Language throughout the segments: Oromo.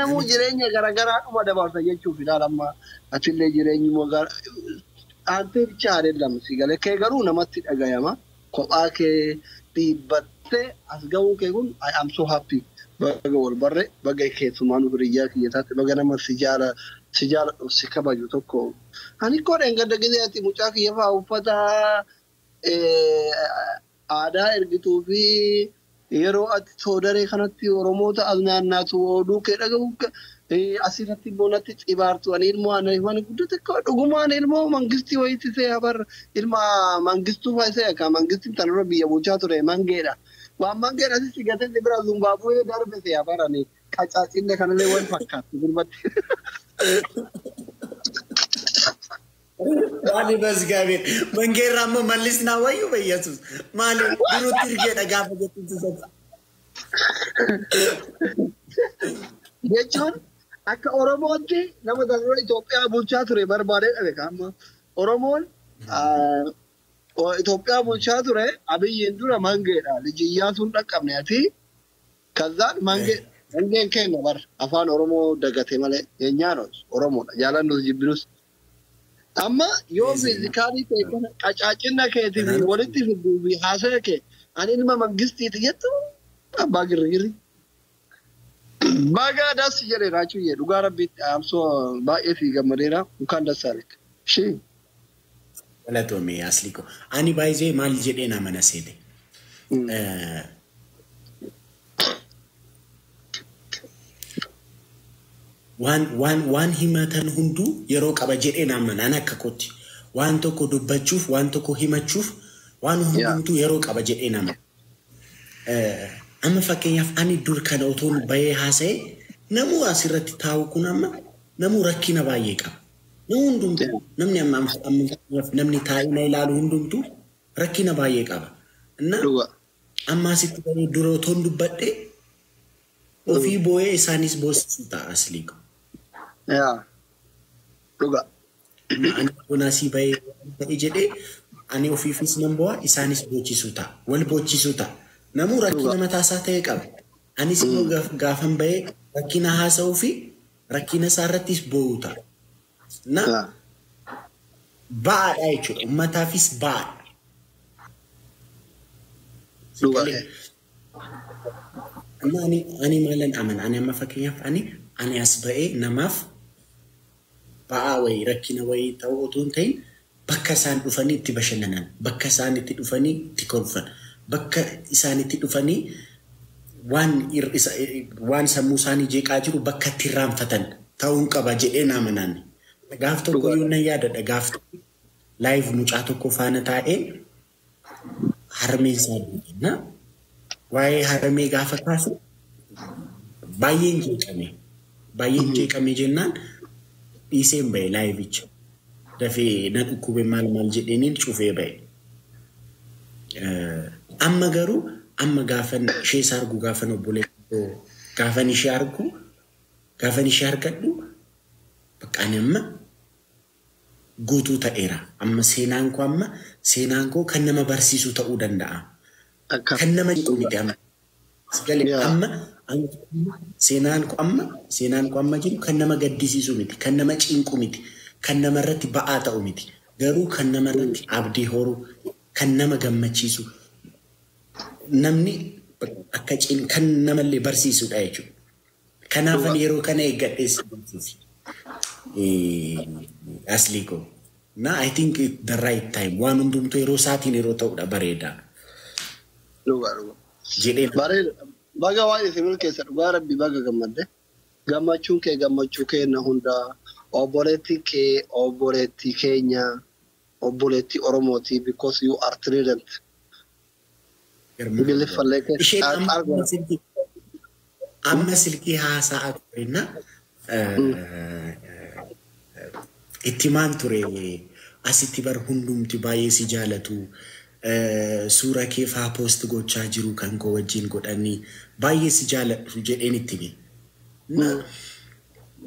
Namuu jireenya garaagaraa dhuma dabarsa jechuuf ilaala amma atillee jireenyuma gara aantee bicha adeemsa si galee kee garuu namatti dhagayama. Kophaa kee dhiibbattee as ga'uu kee kun I am so happy. Baga wal barre, baga keessumaa nu hiriyyaa kiyya taate, baga nama si jaala si jaaladhuuf si kabaju tokko. Ani koo dheengadda gisee ati mucaa kiyya fa'aa uffata aadaa ergituu fi yeroo ati soodaree kanatti Oromoota as naannaatu oduu kee dhagahu asirratti immoo natti xibaartu. Ani ilmoo ani guddate dhugumaan ilmoo mangistii wayiitti see habar ilma mangistuu fa'aa see akka mangistiin tanarra biyya bulchaa ture mangeedha. Waan mangeen asitti gatee bira Zimbaabuwee darbe see habar ani qacaacinne kanallee wal fakkaatti gurbatti. Maali በእግዚአብሔር መንጌራ immoo mallis naa wayyu በኢየሱስ maali durutti ergeedha gaafa jettu. Jechuun akka Oromootti nama daldala Itoophiyaa bulchaa ture barbaadee dhabe amma Oromoon Itoophiyaa bulchaa ture Abiyyiin dura mangeedha. Liji Iyyaasuun dhaqqabne ati kazaan mangee mangeen keenya bar afaan Oromoo dagate malee eenyaa ነው Oromoodha jaalannus jibbinus. Amma yoo physically ta'e kana qacaacina keetii fi walitti fiduu fi haasaya kee ani ilma mangistiiti jettu abbaa girgirri. Baga das jedhe raachuyyee dhugaa rabbiitti amsoo baay'ee fi gammadeera እንኳን ደስ አለህ። Ishee. Galatoomee asli ko. Ani baay'ee maal jedhee nama na seete. Waan himatan hunduu yeroo qaba jedhee nama nan akka kootti. Waan tokko dubbachuuf, waan tokko himachuuf, waan hundumtuu yeroo qaba jedhee nama. Amma fakkeenyaaf ani dur kana otoon bahee haasa'e namuu asirratti taa'u kun amma namuu rakkina baay'ee qaba. Namuu hundumtuu namni amma fakkeenyaaf namni taa'ee na ilaalu hundumtuu rakkina baay'ee qaba. Inna amma asitti bahee dura otoon dubbadhe ofii boo'ee isaanis boosisuu ta'a aslii. Yaa. Dhugaa. Ani kun asii bahee ta'e jedhee ani ofiifis nan bo'aa isaanis boochisuu ta'a. Wal boochisuu ta'a. Namuu rakkina mataa isaa ta'e qaba. Anis immoo gaafan bahee rakkina haasa'uu fi rakkina isaa irrattis boo'uu ta'a. Na ba'aadha jechuudha. Uummataafis ba'aadha. Dhugaa. Amma ani maalan amana? Ani amma fakkeenyaaf ani as ba'ee namaaf ba'aa wayii rakkina wayii ta'uu otoo hin ta'in bakka isaan dhufanii itti bashannanan, bakka isaan itti dhufanii itti kolfan, bakka isaan itti dhufanii waan sammuu isaanii jeeqaa jiru bakka itti irraanfatan ta'uun qaba jedhee na amanaan. Gaaf tokko iyyuu nan yaadadha, gaaf tokko live mucaa tokko faana taa'ee harmeen isaa duute. Waa'ee harmee gaafa kaasu baay'een jeeqame. Baay'een jeeqame jennaan dhiiseen bahe liveicha. Dafee na dhukkube maal maal jedheeniin cufee bahe. Amma garuu amma gaafan ishee isa argu, gaafan obboleessa gaafan ishee argu, gaafan ishee argadhu, bakka ani amma guutuu ta'eera. Amma seenaan koo kan nama barsiisu ta'uu danda'a. Kan nama jeequ miti amma. Amma seenaan koo amma jiru kan nama gaddisiisu miti, kan nama cinqu miti, kan nama irratti ba'aa ta'u miti. Garuu kan nama irratti abdii horu, kan nama gammachiisu, namni akka kan namallee barsiisudha jechuudha. Kanaafan yeroo kana eeggadhee si barsiisi. Aslii koo. Na I think the right time waan hundumtuu yeroo isaatiin yeroo ta'udha bareeda. Dhugaa dhugaa. Jedhee. Bareeda. Baga waan isin milkeessa, dhugaa rabbi baga gammadde. Gammachuun kee gammachuu keenya hundaa. Obboleettii kee obboleettii keenya obboleettii Oromooti because you are trident. Ingiliffallee Isheen amma silkii haasa'aa ture itti maan ture asitti bar hundumti baay'ee si jaalatu, suura kee faa post gochaa jiru kan koo wajjin godhanii baay'ee si jaaladhu jedheen itti hime.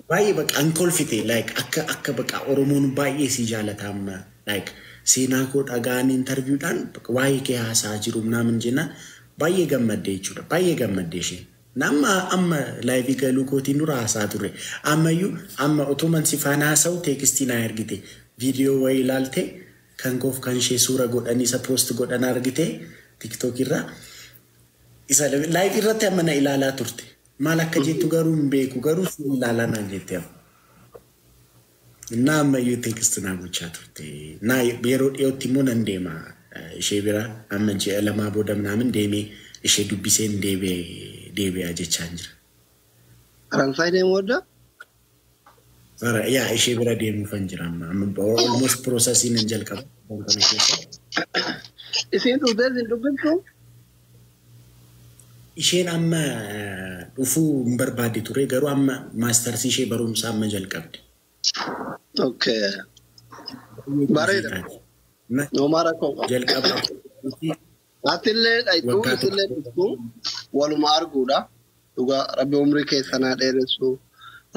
Baay'ee baqa an kolfite, like akka baqa Oromoon baay'ee si jaalata amma, like seenaa koo dhagaan interviewdhaan waa'ee kee haasa'aa jiru naamin jennaan baay'ee gammadde jechuudha. Baay'ee gammadde isheen. Nama amma live galuu kootiin dura haasaa ture. Ammayyuu amma utuman si faana haasa'u text naa ergite. Viidiyoo wayii ilaalte, kan koof kan ishee suura godhanii isa post godhan argite TikTok irraa. Isa live irratti amma na ilaalaa turte. Maal akka jettu garuu hin beeku, garuu si ilaalaa naan jette amma. Innaa ammayyuu text naa gochaa turte. Naa yeroo dhiyootti immoo nan deema ishee bira, amma ji'a 2 booda minaamin deemee ishee dubbiseen deebi'aa jechaan jira. Faransaay deemuu wadda? Yaa, ishee bira deemuufan jira amma. Amma almost processii nan jalqaba kana keessa. Isiin dhuftee isin dubbiftu? Isheen amma dhufuu hin barbaadde ture, garuu amma mastersii ishee barumsa amma jalqabde. Okay. Bareeda. Noomaa rakkoo qaba. Jalqaba. Atillee dhayxuu Waggaa isillee dhuftu waluma arguudha. Dhugaa Rabbi umrii keessan haa dheeressu.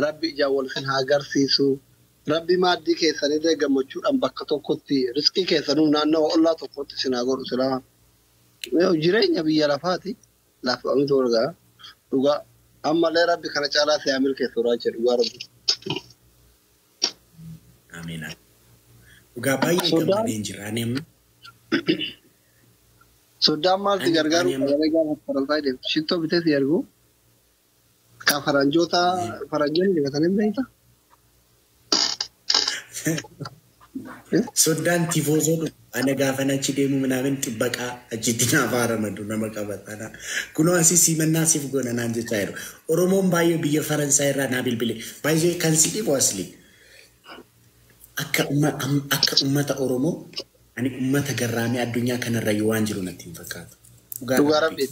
Rabbi ijaan wal isin haa agarsiisu. Rabbi maaddii keessanillee gammachuudhaan bakka tokkotti riskii keessanuu naannawa ollaa tokkotti isin haa godhu silaa. Jireenya biyya lafaati. Lafa wargaa. Dhugaa ammallee Rabbi kana caalaa si haa milkeessu, Raachee, dhugaa Rabbi. Amiin. Dhugaa baay'ee gammadeen jira. Ani amma Soddaan maal si gargaaru qabalee gaafa Faransaay deemtu? Shittoo bitee si ergu? Ka faranjoota faranjoonni dibatanii beektaa? Soddaan tifoozoo dhufu. Ana gaafan achi deemu minaamin xibbaqaa achitti naaf haaramadu nama qabatana. Kunoo asii simannaa siif goona naan jechaa jiru. Oromoon baay'ee biyya Faransaay irraa naa bilbile. Baay'ee kan si dhibu asli. Akka uummata Oromoo ani uummata garraamii addunyaa kanarra waan jiru natti hin fakkaatu. Dhugaa Rabbi.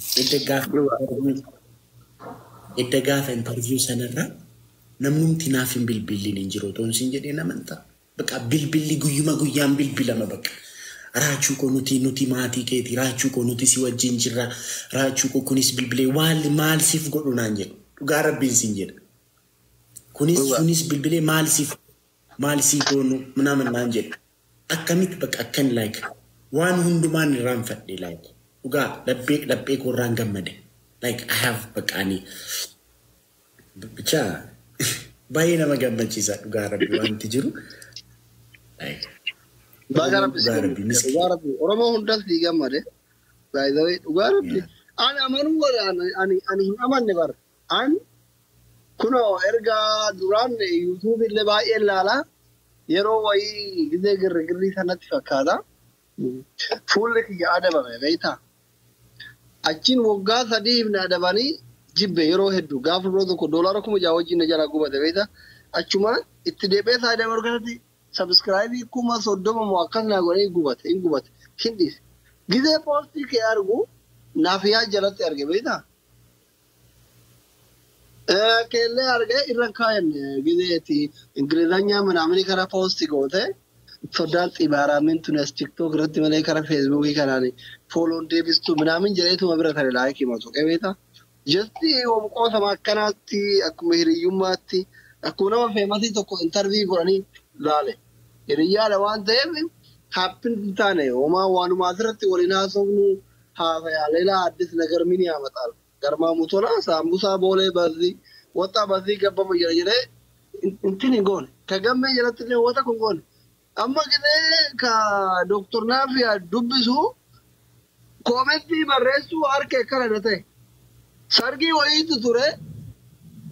Edda gaafa interview sanarra namnumti naaf hin bilbilliin hin jiru otoo hin jedhee namantaa. Bakka bilbilli guyyuma guyyaan bilbilama bakka. Raachuu koo, nuti maatii keeti, raachuu koo, nuti si wajjin jirra, raachuu koo, kunis bilbilee waal maal siif godhu naan jedhu. Dhugaa Rabbiin siin jedha. Kunis sunis bilbilee maal siif maal sii goonu minaamin naan jedhu. Akkamitti bakka akkan like waan hundumaan irraanfadhe, like dhugaa laphee laphee koorraan gammade. Like I have bakka ani bicha baay'ee nama gammachiisa dhugaa Rabbi wanti jiru. Like Baga Rabbi si Dhugaa Rabbi gammade. Miskiin. Dhugaa Rabbi. Oromoo hundas si gammade. Baay'ee dhugaa Rabbi. Ani amanuu bara ani hin amanne bara. Ani kunoo erga duraan YouTube illee baay'ee ilaalaa yeroo wayii gizee girrigirrii sanatti fakkaata. Fuulli kiyya adabame beektaa? Achiin waggaa 3 na adabanii jibbe yeroo hedduu gaafa yeroo tokko doolaara 6,000 wajjin na jalaa gubate beektaa? Achumaan itti deebi'ee saayidaa argatatti subscribe 30,000 moo akkas naa godhee gubate, hin gubate, hin dhiise. Gizee post kee argu naaf yaa jalatti arge beektaa? Keellee argee irra kaayan gizeeti ingilizanyaa minaaminii karaa post goote, soddaan xibaaraamin tunes TikTok irratti malee karaa Facebookii kanaan follown deebistuu minaamin jedheetuma bira tare like matu qabeeta. Just qoosama akkanaatti, akkuma hiriyyummaatti, akkuma nama famous tokko interview godhanii laale. Hiriyyaadha waan ta'eef happin hin taane homaa waanuma asirratti waliin haasofnu haasaya ሌላ አዲስ ነገር ምን ያመጣል? Garmaamu tola saambusaa boolee bazii waxaa bazii gabbama jira jedhee intin hin goone. Ka gammee jalatti illee wata kun goone. Amma gisee ka Dooktor Naafiyaa dubbisu comment barreessuu harka akkana na ta'e. Sargii wayiitu ture.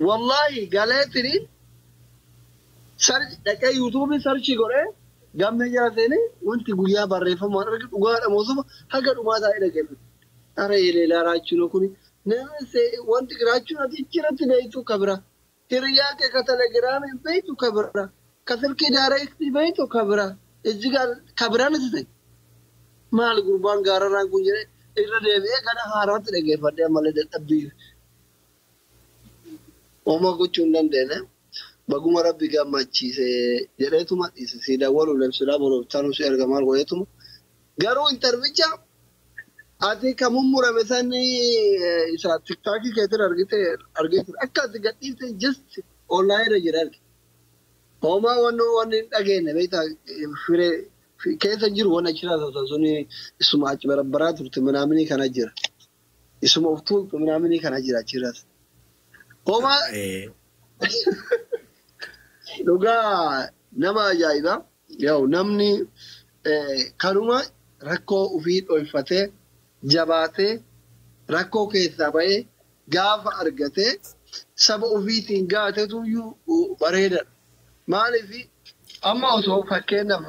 Wallaahi galeetiniin dhaqee YouTubeii search godhee gammee jala seenee wanti guyyaa barreeffamaan arge dhugaadha moosuma haga dhumaa taa'ee dhaggeeffate. Ara eleelaa raachuun kuni namni wanti raachuun ati achirratti beektu kabira. Hiriyaa kee ka Telegramii beektu kabira. Ka silkii direct beektu kabira. Ijji kabiraan itti ta'e. Maal gurbaan gaararraan kun jedhee irra deebi'ee gara haaraatti dhaggeeffadhee ammallee dadhabbii. Homaa gochuu hin dandeenye. Baguma Rabbi gammachiise jedheetuma dhiise, si dawwalu labsilaa boruuf si erga maal godheetuma. Garuu interviewicha ati kan mummurame sani isa TikTokii keetiin argite argite akka ati gadhiifte just online irra jira arge. Homaa wanni hin dhageenye beektaa, firee keessa jiru wanni achirraa sassan suni isuma achi barabbaraa turte minaaminii kana jira. Isuma of tuultu minaaminii kana jira achirraas. Homaa dhugaa nama ajaa'iba. Yaa'u namni kanuma rakkoo ofii dhoyfatee jabaatee rakkoo keessaa bahee gaafa argatee saba ofiitiin gaatetuyyuu bareedaadha. Maaliif amma osoo fakkeenyaaf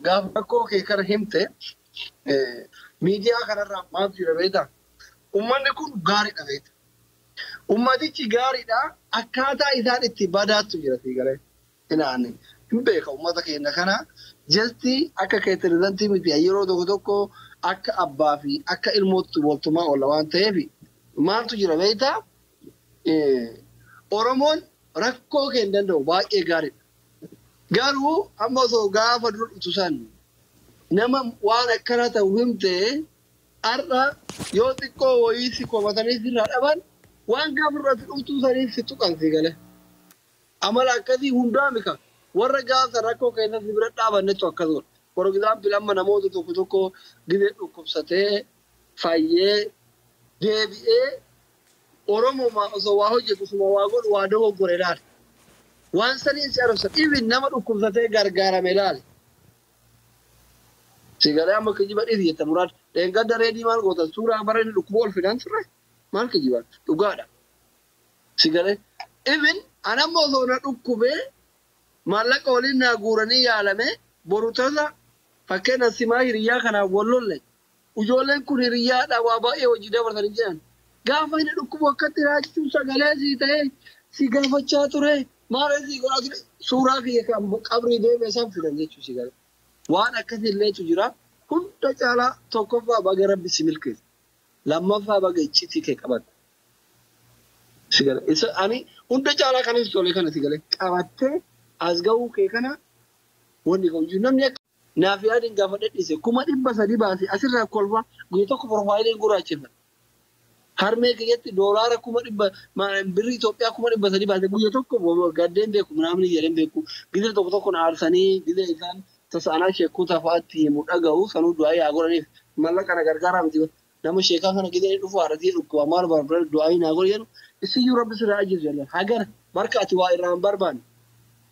gaafa rakkoo kee kana himte miidiyaa kanarraa maaltu jira beektaa? Uummanni kun gaariidha beektaa? Uummatichi gaariidha akkaataa isaan itti badaattu jira sii galee. Inaani hin beeka uummata keenya kana jesti akka keetirizantii miti yeroo tokko tokko akka abbaa fi akka ilmootti waltumaa oola waan ta'eef maaltu jira beektaa? Oromoon rakkoo kee hin danda'u baay'ee gaariidha. Garuu amma osoo gaafa dura dhuftu san nama waan akkana ta'u himte har'a yoo xiqqoo wayii si komatanii sirraa dhaban waan gaafa irratti dhuftuu saniif si tuqan si galee. Amala akkasii hundaa mika warra gaafa rakkoo keessatti bira dhaabannetu akkas godha. For example amma namoota tokko tokko gizee dhukkubsatee fayyee deebi'ee Oromoma osoo waa hojjetu osuma waa godhu waa dogoggore ilaali. Waan saniin si arabsan even nama dhukkubsatee gargaarame ilaali. Sigalee amma kijiba dhiisi jetta muraad dheengadda reedii maal gootan suuraa bara inni dhukkuba ol fidan turre maal kijibaan dhugaadha. Sigalee even anamma osoo na dhukkubee maallaqa waliin naa guuranii yaalame boru tasa fakkeenya simaa hiriyyaa kanaaf wal lolle ijoolleen kun hiriyyaadha waa baay'ee hojii dabarsanii jedhan. Gaafa inni dhukkubu akkatti raachuu sagalee sii ta'ee si gaafachaa ture maal sii godhaa ture suuraa kiyya kan qabrii deemee isaan fidan jechuu si galee. Waan akkasii illeetu jira. Hunda caalaa tokkoffaa baga rabbi si milkeesse. Lammaffaa baga icciitii kee qabatte. Si galee. Isa ani hunda caalaa kanas tole kana si galee qabattee as ga'uu kee kana wanni qabu namni akka naaf yaadin gaafa dhedhiise 300,000 baase asirraa kolfa guyyaa tokko profile gurraacheffate. Harmee kiyyatti doolaara 100,000 birrii Itoophiyaa 300,000 baase guyyaa tokko gaddeen beeku namni jedheen beeku gizee tokko tokko na aarsanii gizee isaan tasaanaa sheekota fa'aatti himu dhaga'u sanuu du'aa yaa godhaniif mallaqa na gargaaraa miti nama sheekaa kana gizee dhufu haaratii dhukkuba maal barbaadu du'aa naa godhu jedhu isiyyuu rabbi sirraa ajjeesu jedhan hagara barka ati waa irraa hin barbaanne.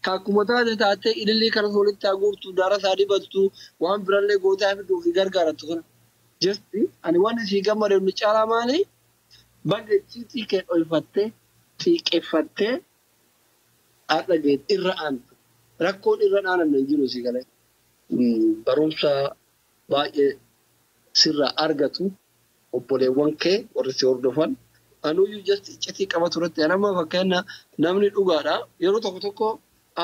Kakkuma taate taatee ilillii kanas walitti haguurtu daara isaa dibattu waan birallee gootaa fiduu fi gargaarattu kana. Jesti ani waan isii gammade nu caalaa maali? Baga icciitii kee dhoyfattee xiiqeffattee har'a geet irra aantu. Rakkoon irra aanan hin jiru si galee. Barumsa baay'ee sirraa argatu obboleewwan kee warri si hordofan. Anuyyuu just icciitii qabatu irratti anamma fakkeenya namni dhugaadha. Yeroo tokko tokko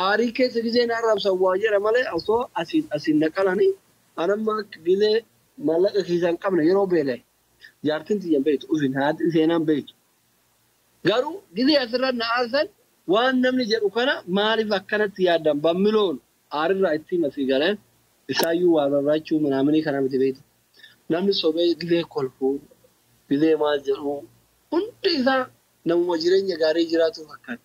aarii keessa gizee na arrabsan waa jedha malee osoo asiin asiin naqalanii anamma gizee maallaqa kiisaa hin qabne yeroo beela'e jaartiin tiyyan beektu ufin haati seenaan beektu. Garuu gizee asirra na aarsan waan namni jedhu kana maaliif akkanatti yaaddan bammiloon aarirraa ittiin asii galee isaayyuu waa barbaachuu minaaminii kana miti beektu. Namni sobee gizee kolfuu gizee maal jedhu hundi isaa namuma jireenya gaarii jiraatu fakkaata.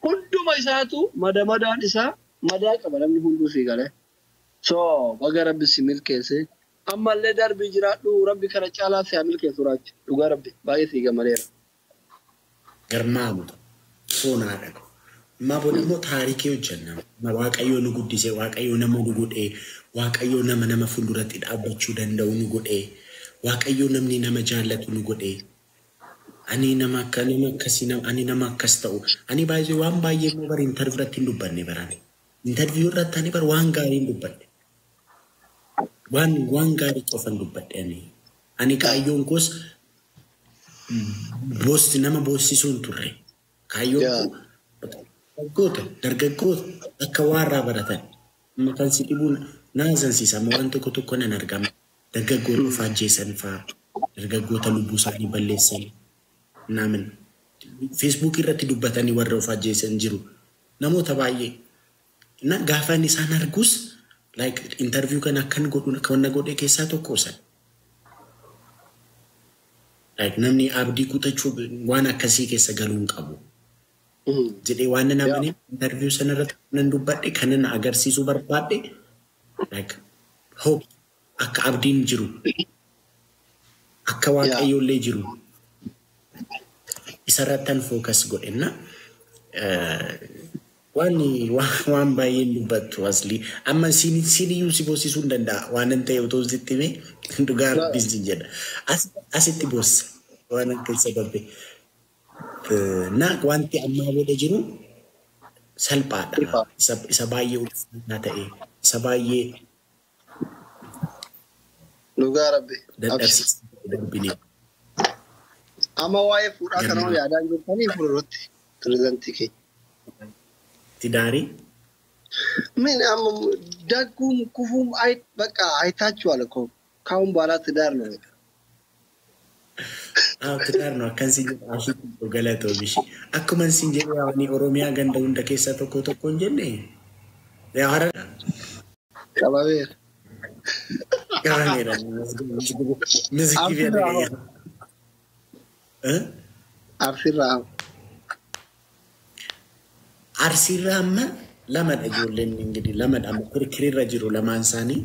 Hunduma isaatu madamadaan isaa madaa qaba namni hunduu sii galee. So baga rabbi si milkeesse ammallee darbii jiraadhu rabbi kana caalaa si haa milkeessu raachi dhugaa rabbi baay'ee sii gammadeera. Garmaamu soonaadha. Ammaa booda immoo taarikii hojjenna. Waaqayyoo nu guddise, Waaqayyoo nama nu godhee, Waaqayyoo nama nama fuulduratti dhaabbachuu danda'u nu godhee, Waaqayyoo namni nama jaallatu nu godhee. Ani nama akka nama akkasii ani nama akkas ta'u. Ani baay'ee waan baay'ee immoo bara interview irratti hin dubbanne barane. Interview irratti ani bara waan gaarii hin dubbadhe. Waan gaarii qofa hin dubbadhe ani. Ani kaayyoon koos boosti nama boossisuu hin turre. Kaayyoon koo dargaggoota akka waarraa baratan. Amma kan si dhibuun na hasansiisa amma waan tokko tokko nan argama. Dargaggoota of ajjeesan fa'aa, dargaggoota lubbuu isaanii balleessan. Naamin Facebook irratti dubbatanii warra of ajjeesan jiru. Namoota baay'ee. Na gaafa inni isaan argus like interview kana akkan godhu kan na godhe keessaa tokko san. Like namni abdii kutachuu waan akkasii keessa galuu hin qabu. Jedhee waan nan amanee interview sana irratti kanan dubbadhe kanan agarsiisuu barbaadhe like hope akka abdiin jiru akka waaqayyoollee jiru. Isarrattan focus godhenna. Waan baay'een dubbattu asli. Amma siiniyyuu si boosisuu hin danda'a. Waan hin ta'e otoo sitti himee dhugaa rabbiin sin jedha. Asitti boossa waan akka isa darbe. Na wanti ammaa booda jiru salphaadha. Isa baay'ee ulfaataa ta'e, isa baay'ee Dhugaa rabbi. Dadhabsiisaa darbine. Amma waa'ee fuudhaa kanuma yaadaan jirtanii fuulduratti pirezidantii keenya. Tidaarii. ምን ደጉም ክፉም አይ በቃ አይታችኋል እኮ ካሁን በኋላ ትዳር ነው። በቃ Haa ትዳር ነው. Akkan sin jedhu ashiitti galatoomi. Akkuma sin jedhu yaa'anii Oromiyaa ganda hunda keessaa tokko tokko hin jenne. Yaa hara qabameera. qabameera. Mizgibee dhagayya. Arsiirraa. Arsiirraa amma lamadha ijoolleen ingidihi lamadha amma kirkirirra jiru lamaan isaanii.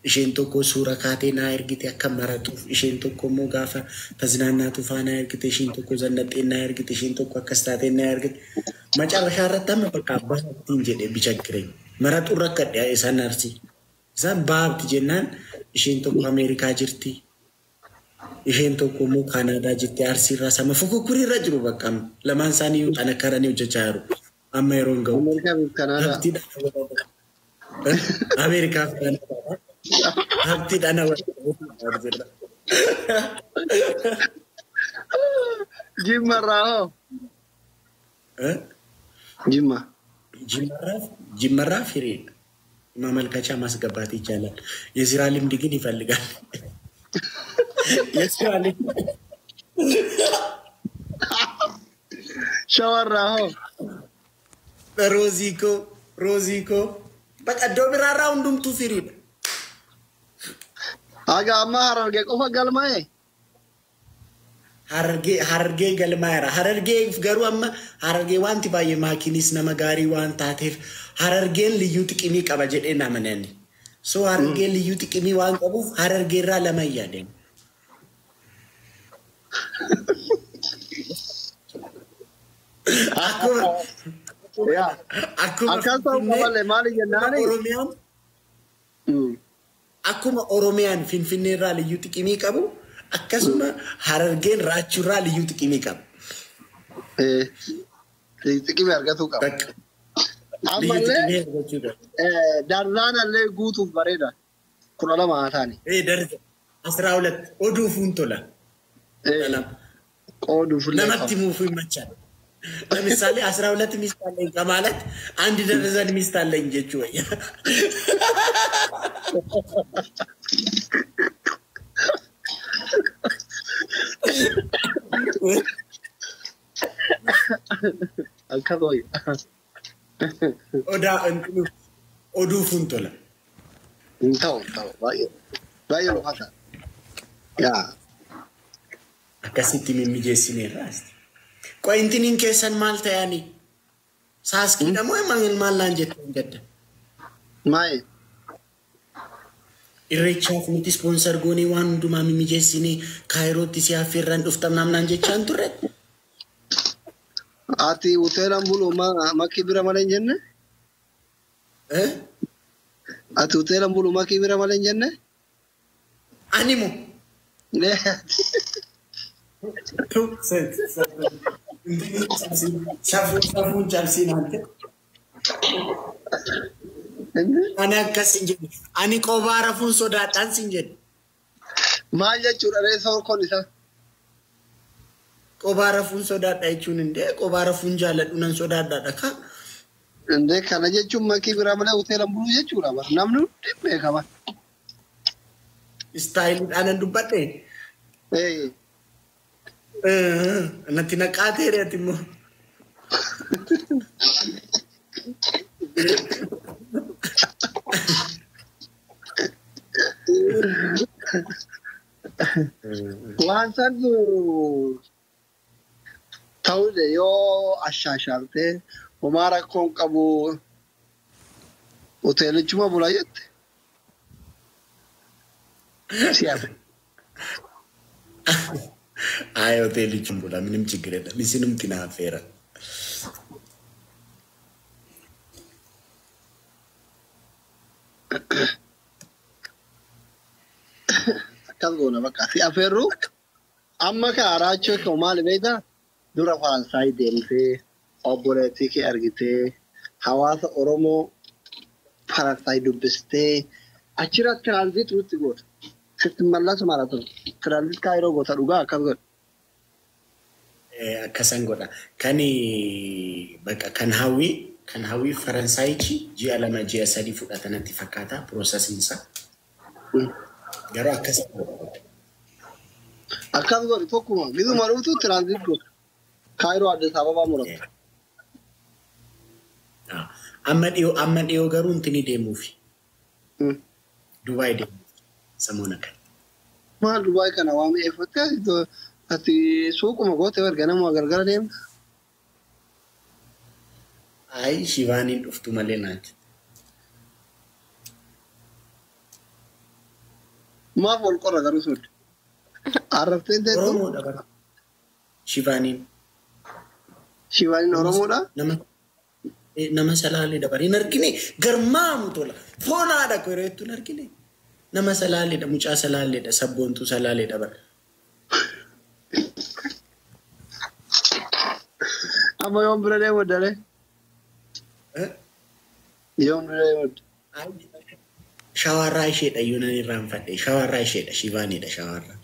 Isheen tokko suura kaatee naa ergite akka maratuuf, isheen tokko immoo gaafa taznaannaatu faa naa ergite, isheen tokko zannaxxee naa ergite, isheen tokko akkas taatee naa ergite. Macarrashaa irratti amma bakka abbaa ittiin jedhe bichakkireen. Maraxuun rakkadhe isaan arsii. Isaan baabti jennaan isheen tokko Ameerikaa jirti. Isheen tokko immoo Kaanaadaa jirti. Arsiirraa sama fukukkurirra jiru bakka amma. Lamaan isaanii xanakkaranii hojjechaa jiru. Amma yeroo hin gahu. Ameerikaa fi Kanaadaa. Ameerikaa fi Kaanadaa. Habtiidhaan hawwata. Jimmarraa hoo? Jimma. Jimmarraa firiidha. ማመልከቻ ማስገባት ይቻላል። የስራ ልምድ ግን ይፈልጋል። የስራ ልምድ Shawarraa hoo? ሮዚኮ ሮዚኮ በቃ iddoo biraarraa hundumtuu firiidha. Haga ammaa Harargee qofa galmaa'e? Harargee galmaa'eera. Harargee garuu amma Harargee wanti baay'ee maakiinis nama gaarii waan taateef Harargeen liyyuu xiqimii qaba jedhee namanani. So Harargeen liyyuu xiqimii waan qabuuf Harargeerraa lama hin yaadeen. Akkuma Yaa. akkuma Akkas ta'uu qaballe maali jennaani? Oromiyaan akkuma Oromiyaan Finfinneerraa liyyuu xiqimii qabu akkasuma Harargeen Raachuurraa liyyuu xiqimii qaba. Xiqimii argatuu qaba. Bakka liyyuu Ammallee xiqimii argachuu qaba. Darzaanallee guutuuf bareeda. 12 haa ta'ani. Ee darza 12 oduufuun tola. Qooduufillee namatti himuuf ይመቻል። ለምሳሌ 12 ሚስት አለኝ ከማለት አንድ ደርዘን ሚስት አለኝ jechuu wayya. Akkas wayya. Odaa እንትኑ oduufuun tola. Hin ta'u hin ta'u baay'ee baay'ee ulfaata. Yaa. Akkasitti mimmijeessineerra. Qoy intiniin keessan maal ta'anii? Saaskiidha moo maal maal naan jettan gadda? Maayi? Irreechaaf nuti sponsor goonee waan hundumaa mimmijeessinee Kaayirootti si affeerraan dhuftam naam naan jechaan turre. Ati hoteelaan bulu makii bira malee hin jenne? Eh? Ati hoteelaan bulu makii bira malee hin jenne? Ani moo? Nee. Safuun cabsiin ante. Ani akkas hin jedhu. Ani qobaa rafuun sodaadhaan sin jedhu. Maal jechuudha ree soorkoon isaa? Qobaa rafuun sodaadha jechuun indee qobaa rafuun jaalladhu nan sodaadhaadha ka. Indee kana jechuun makii biraa malee hoteelaan buluu jechuudha. Namni hundi beekama. Istaayiliidhaan nan dubbadhe. Ee. Natti naqaateere ati immoo. Waan san ta'uudha yoo ashaashaaltee homaa rakkoon qabu hoteelichuma bulaa jette. Si hafe. Ayi hoteelichi bula minim ችግር የለም. Isinumti na affeera. Akkas goona bakka si affeerru amma ka araachuu koo maali beektaa dura Faransaay deemtee obboleettii kee argitee hawaasa Oromoo Faransaay dubbistee achirra transit nutti goota. Sitti mallasu maal ture? Transit Kaayiroo goota dhugaa akkas godha. Akkasan godha. Kan bakka kan hawwii Faransaayichi ji'a 2 ji'a 3 fudhatanatti fakkaata processiinsa. Garuu akkas godha. Akkas godhi tokkuma gizuma dhuftu transit goota. Kaayiroo Addis Ababaa murata. Amma dhiyoo garuu intini deemuufi. Dubaay deemuufi samoona kana. Maal Dubaay kana waa mi'eeffattee ati suuquma goote erga nama gargara deemta. Ayi Shivaaniin dhuftu malee naati. Maaf wal qorra garuu sun? Arrabteen teettu? Oromoodha bara. Shivaaniin. Shivaaniin Oromoodha? Nama salaaleedha bara. Hin argine garmaamu tola. Foonaadha ko yeroo jettu hin argine. Nama salaaleedha, mucaa salaaleedha, sabboontuu salaaleedha bara. Amma yoom bira deemu dalee? Yoom bira deemu? Shawarraa isheedha iyyuu nan irraanfadhe. Shawarraa isheedha, Shivaaniidha shawarraa.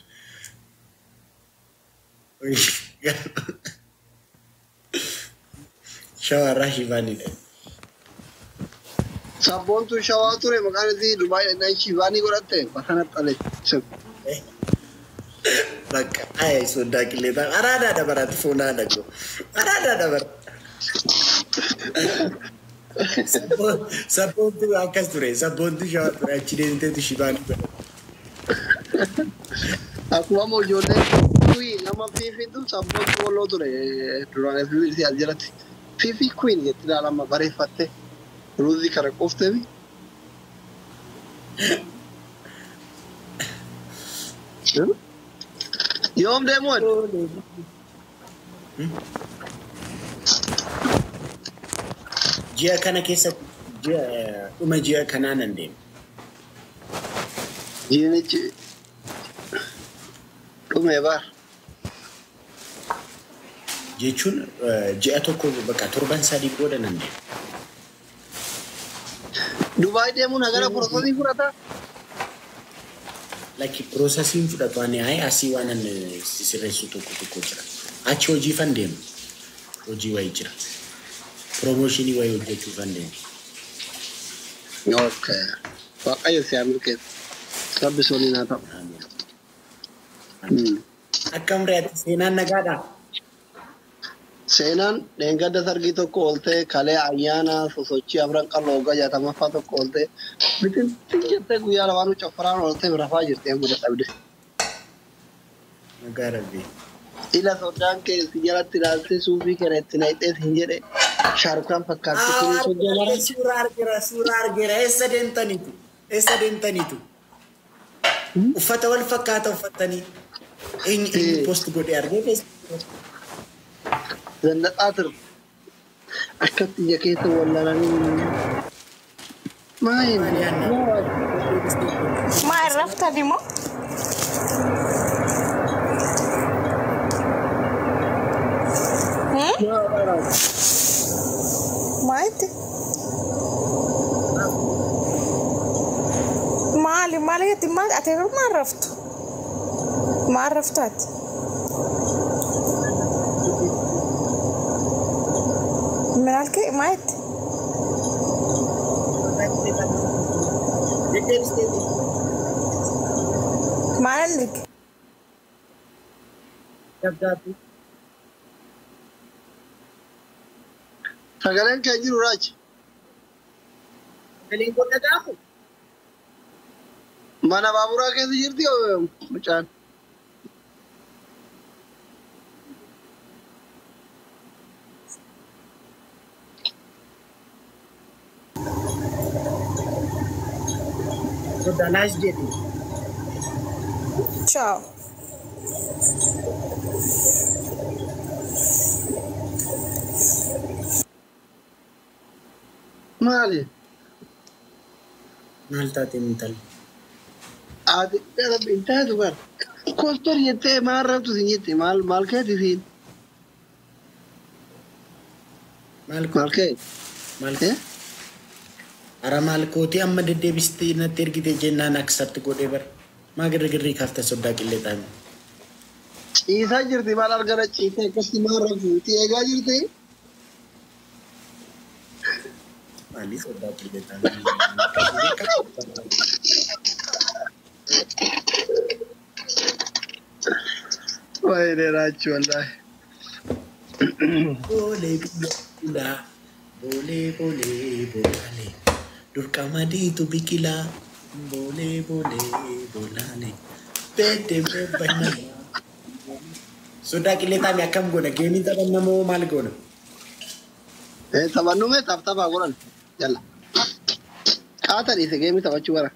Shawarraa Shivaaniidha. Sabboontuu shawaa ture maqaan isii Dubaay dhaqnaan Shivaanii godhatte bakka xale. Bakka ay soddaa qilleetaa araadaadha baraati foonaadha ko araadaadha bara. Sabboontuu akkas ture, sabboontuu shawaa ture, achi deemteetu Shivaanii godhatte. Akkuma amma ijoollee queen nama fiifiitu sabboontuu walloo ture duraan FBC as jalatti. Fiifii queen jetti ilaalama bareeffatte ruuzii kana qofteefi. Yoom deemu ati? Ji'a kana keessatti, ji'a dhuma ji'a kanaa nan deema. Jiinichi dhume bar. Jechuun ji'a tokko bakka torban 3 booda nan deema. Dubaay deemuun hagana processii fudhata? Lakki, processiin fudhatu ani ayi asii waan ani sirreessu tokko tokko jira. Achi hojiifan deema. Hojii wayii jira. Promotionii wayii hojjechuufan deema. Okay. Waaqayyo si haa milkeessu. Rabbi waliin haa ta'u. Akkam re'ati, seenaan nagaadhaa? Seenaan dheengadda sargii tokko ooltee, kalee ayyaana sosochii afran qalloo waggaa 60ffaa tokko ooltee, biqiltuu jettee guyyaa lamaanuu coffaraan ooltee rafaa jirti amma dadhabde. Nagaa rabbii. Ila soddaan kee si jalatti ilaaltee suufii kana itti naqxee hin jedhe shaarukaan fakkaatti kun soddoo mara. Suuraa argeera, suuraa argeera. Eessa deemtaniitu? Eessa deemtaniitu? Uffata wal fakkaata uffattanii. Eenyu post godhee argee? Zannaxaa turte. Akkatti ija keessa wallalanii. Maayini? Maal raftani moo? Maalitti? Maali maali jetti maal ati garuu maal raftu? Maal raftu ati? ምን አልከኝ? ማየት maal arge? Dabdaabbii. Sagaleen kee jiru raachi. Sagaleen kun dhaga'amu? Mana baaburaa keessa jirti mucaan. Soddanaas jedhu. Ciao. Maali? Maal taate intalli? Ati hin taatu bara. Kostor jettee maal rabtu sin jette maal maal keeti siin? Maal Maal kee? Maal Ara maal kooti amma deddeebistee natti ergite jennaan accept godhee bara. Maa girgirrii kaafte soddaa qillee taa'ame. Ciisaa jirti maal argana ciisee akkatti maal rabtu itti eegaa jirti? Maali soddaa qillee taa'ame? Waayee raachuu wallaahi. Boolee biyya bulaa boolee boolee boolaalee dur qamadiitu biqilaa boolee boolee boolaalee beddee bebbannaa. Soddaa qillee taa'ame akkam goona? Geemii taphanna moo maal goona? Taphannu mee taph taphaa godhan jalla. Qaata dhiise geemii taphachuu bara.